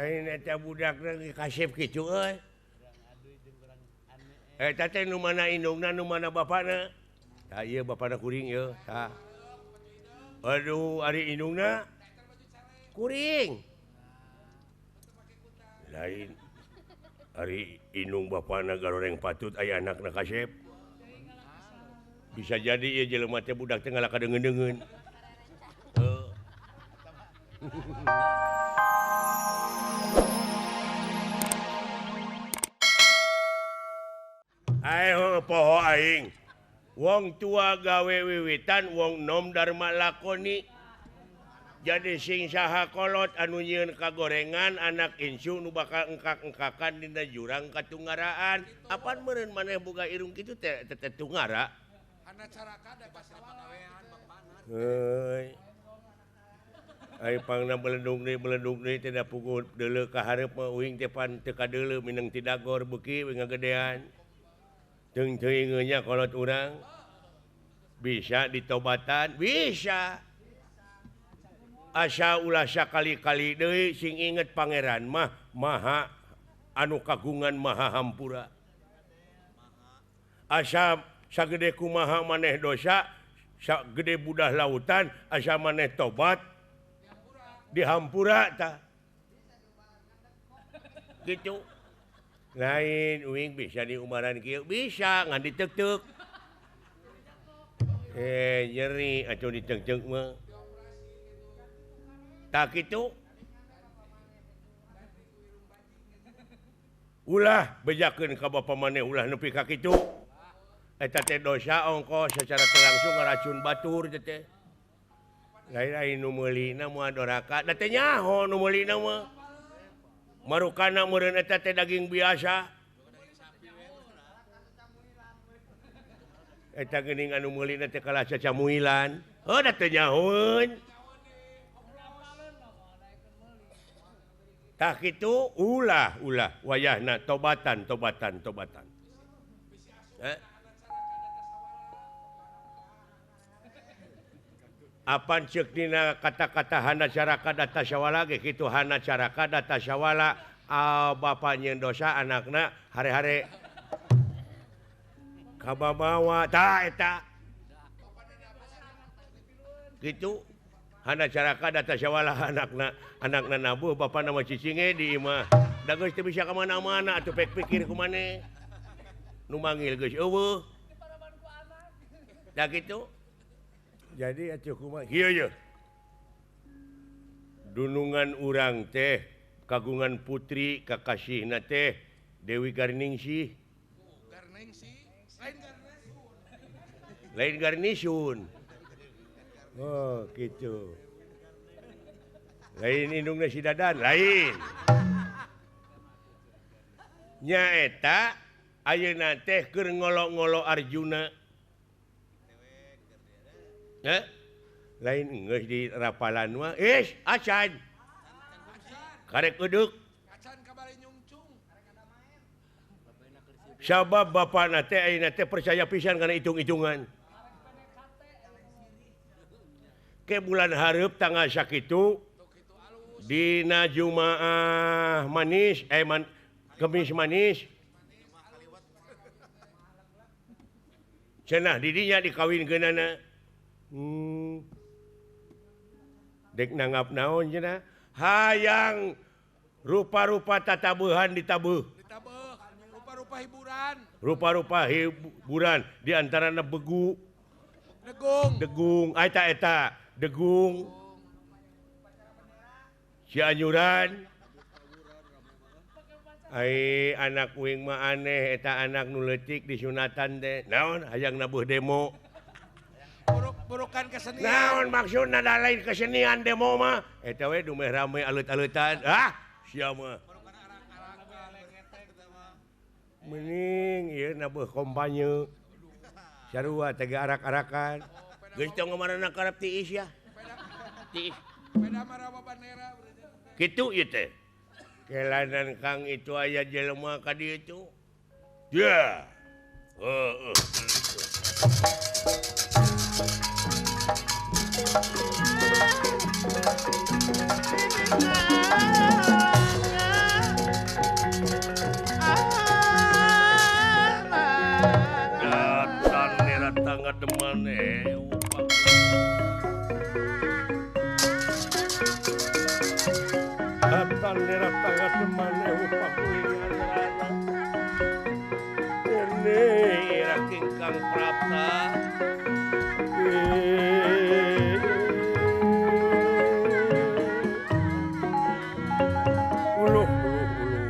Lain eta budak lagi kasep kitu euy. Eta teh nu mana indungna nu mana bapana? Tah ieu bapana kuring ieu, tah. Aduh, ari indungna kuring. Lain ari indung bapana garoreng patut aya anakna kasep. Bisa jadi ieu jelema teh budak teh ngalah kadeungeun-deungeun. Heuh. Ayo poho aing. Wong tua gawe wiwitan, wong nom dharma lakoni. Jadi sing saha kolot anu nyieun kagorengan anak insu nu bakal engkak-engkakan dina jurang katungaraan. Apan meureun maneh boga irung kitu teh teh tungara. Heuy. Ai pangna belendung deui teh da puguh deuleu ka hareup mah uing teh pan teu kadeuleu mineng ti dagor beuki we ngagedean. Teung teuingeun nya kolot urang bisa ditobatan bisa. Asa ulah sakali-kali deui sing inget pangeran mah maha anu kagungan maha hampura. Asa sagede kumaha maneh dosa, sagede budah lautan, asa maneh tobat dihampura tah. Gitu. Lain uing bisa diumaran kieu bisa ngan diteuk-teuk. Nyeri atuh diteuk-teuk mah. Tah kitu. Ulah bejakeun ka bapa maneh ulah nepi ka kitu. Eta teh dosa ongkoh secara teu langsung ngaracun batur teh teh. Lain-lain nu meulina moal doraka, da teh nyaho nu meulina mah. Marukana meureun eta teh daging biasa. Eta geuning anu meulina teh kalah cacamuilan. Heuh da teh nyahoeun. Tah kitu ulah ulah wayahna tobatan tobatan tobatan. Apan ceuk dina kata-kata hana caraka data syawala ge kitu hana caraka data syawala bapa nyeun dosa anakna hare-hare kababawa tah eta kitu hana caraka data syawala anakna anakna nabuh bapana mah cicinge di imah da geus teu bisa ka mana-mana atuh pek pikir kumaneh nu manggil geus eueuh da kitu. Jadi atuh kumaha kieu ye dunungan urang teh kagungan putri kakasihna teh Dewi Garningsih. Lain Garnisun. Oh gitu. Lain indungna si Dadan lain. Nyaeta ayeuna teh keur ngolo-ngolo Arjuna. Lain geus di rapalan mah ih acan karek euduk sabab bapana teh ayeuna teh percaya pisan kana hitung-hitungan ke bulan hareup tanggal sakitu dina Jumaah manis Kemis manis cenah didinya dikawinkeunana. Dek nanggap naon cenah hayang rupa-rupa tatabuhan ditabuh. Rupa-rupa hiburan. Rupa-rupa hiburan di antarana begu, degung, degung, eta eta, degung, Cianjuran. Ai anak uing mah aneh eta anak nu leutik disunatan teh. Naon hayang nabuh demo. Burukan kesenian. Naon maksudna da lain kesenian demo mah? Eta we dumeh rame alut-alutan. Ah, sia mah. Mending ieu nabuh kompanye. Sarua teh arak-arakan. Geus tong ngamarana karep tiis ya. Tiis. Peda marawa bandera. Kitu ieu teh. Kelanan Kang itu aya jelema ka dieu itu. Ya. Heeh. Bandera tangga teman pakulingan rana. Ini Kang Prapta. Uluh uluh uluh.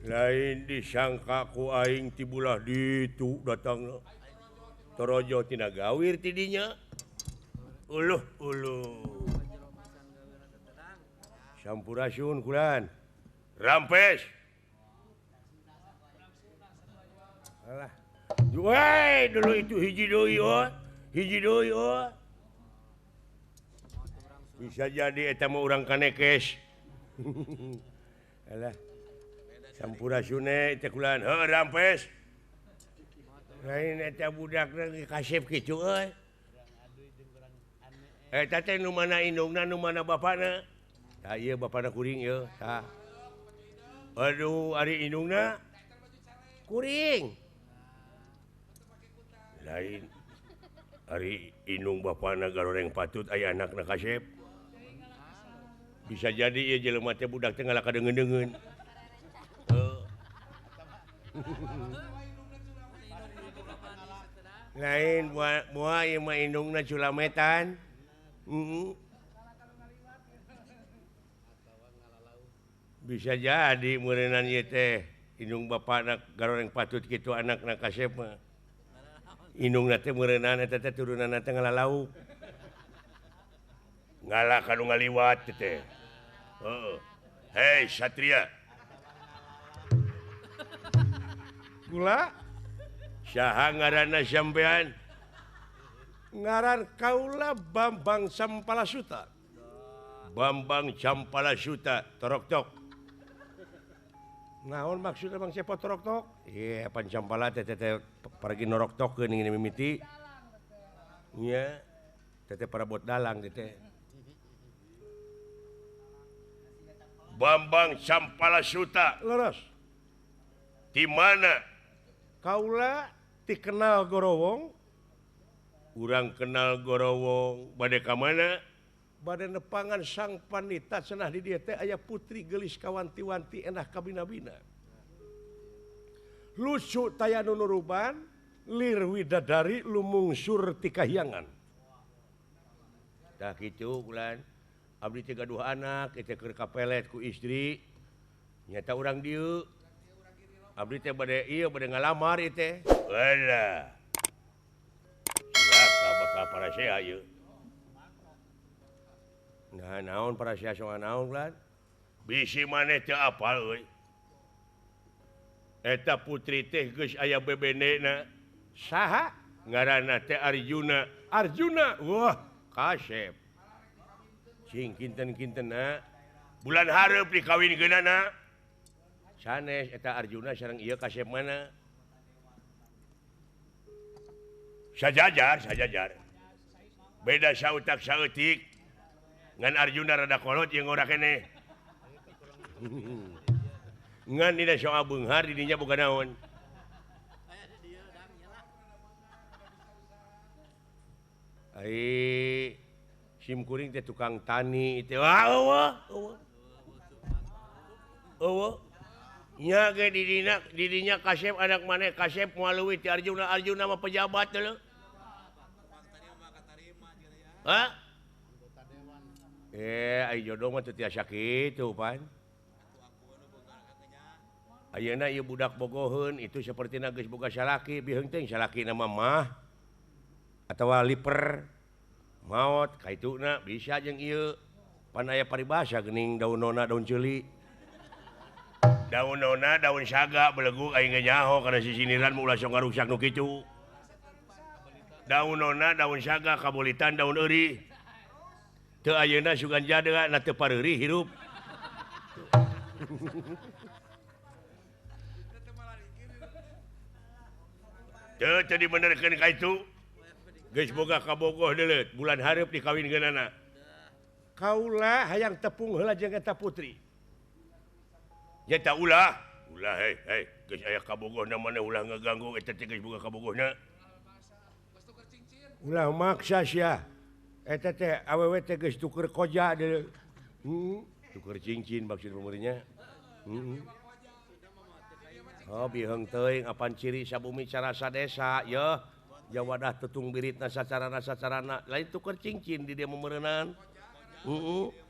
Lain disangka ku aing tibulah ditu datang. Torojo tina gawir tidinya. Uluh uluh. Sampurasun kulan. Rampes. Alah. Woi, dulu itu hiji deui oh. Hiji deui oh. Bisa jadi eta mah urang kanekes. Alah. Sampurasune teh kulan. Heuh rampes. Lain eta budakna kasep kitu euy. Eta teh nu mana indungna nu mana bapana? Tah ieu bapana kuring ieu, tah. Aduh, ari indungna kuring. Lain ari indung bapana garoreng patut aya anakna kasep. Bisa jadi ieu jelema teh budak teh ngalaka deungeun-deungeun. Heuh. Lain buah ieu mah indungna culametan. Bisa jadi meureunnan ieu teh indung bapana garoreng patut kitu anakna kasep mah. Indungna teh meureunnan eta teh turunanna teh ngalalauk. Ngalah ka nu ngaliwat teh. Heeh. Hei Satria. Kula saha ngaranna sampean? Ngaran kaula Bambang Sampalasuta. Bambang Sampalasuta torok-tok. Naon maksudna Bang Sepo torok-tok? Iya, pan Sampala teh teh paragi norok-tokeun ngini mimiti. Nya, teh parabot dalang teh. Bambang Sampalasuta. Leres. Di mana? Kaula dikenal Gorowong. Urang kenal Gorowong. Bade ka mana? Bade nepangan sang panita cenah di dieu teh aya putri geulis kawanti-wanti enah kabina-bina. Lucu taya nu nuruban, lir widadari lumungsur ti kahyangan. Tah kitu bulan. Abdi teh gaduh anak, teh keur kapelet ku istri. Nyata urang dieu. Abdi teh bade ieu bade ngalamar ieu teh. Alah. Siapa bakal parasea ieu? Nah, naon parasea soal naon lan? Bisi maneh teu apal euy. Eta putri teh geus aya bebendena. Saha? Ngaranna teh Arjuna. Arjuna. Wah, kasep. Cing kinten-kintenna. Bulan hareup dikawinkeunana. Sanes eta Arjuna sareng ieu kasep mana? Sajajar, sajajar. Beda sautak saeutik. Ngan Arjuna rada kolot jeung ora keneh. Ngan dina soal beunghar didinya boga naon. Ai sim kuring teh tukang tani teh. Wah, eueuh, eueuh. Eueuh. Nya ge didina didinya kasep anak maneh kasep moal leuwih ti Arjuna. Arjuna mah pejabat teh leuh. Hah? Ai jodoh mah teu tiasa kitu pan. Ayeuna ieu budak bogoheun itu sapertina geus boga salaki, biheung teh salakina mah mah atawa liper maot kaituna bisa jeung ieu. Pan aya paribasa geuning daun nona daun ceuli. Daun nona daun saga belegug aing ge nyaho kana sisiniran mah ulah sok ngaruksak nu kitu. Daun nona daun saga kabulitan daun eurih. Teu ayeuna sugan jadea na teu pareurih hirup. Teu teu dibenerkeun ka itu. Geus boga kabogoh deuleut bulan hareup dikawinkeunana. Kaula hayang tepung heula jeung eta putri. Nyata ulah, ulah hei hei geus aya kabogohna maneh ulah ngaganggu eta teh geus boga kabogohna. Ulah maksa sia. Eta teh awewe teh geus tuker koja deui. Tuker cincin maksud pemerintahnya. Oh biheung teuing apan ciri sabumi carasa desa yeuh jawadah tetung biritna sacarana sacarana lain tuker cincin di dia memeureunan. Heeh.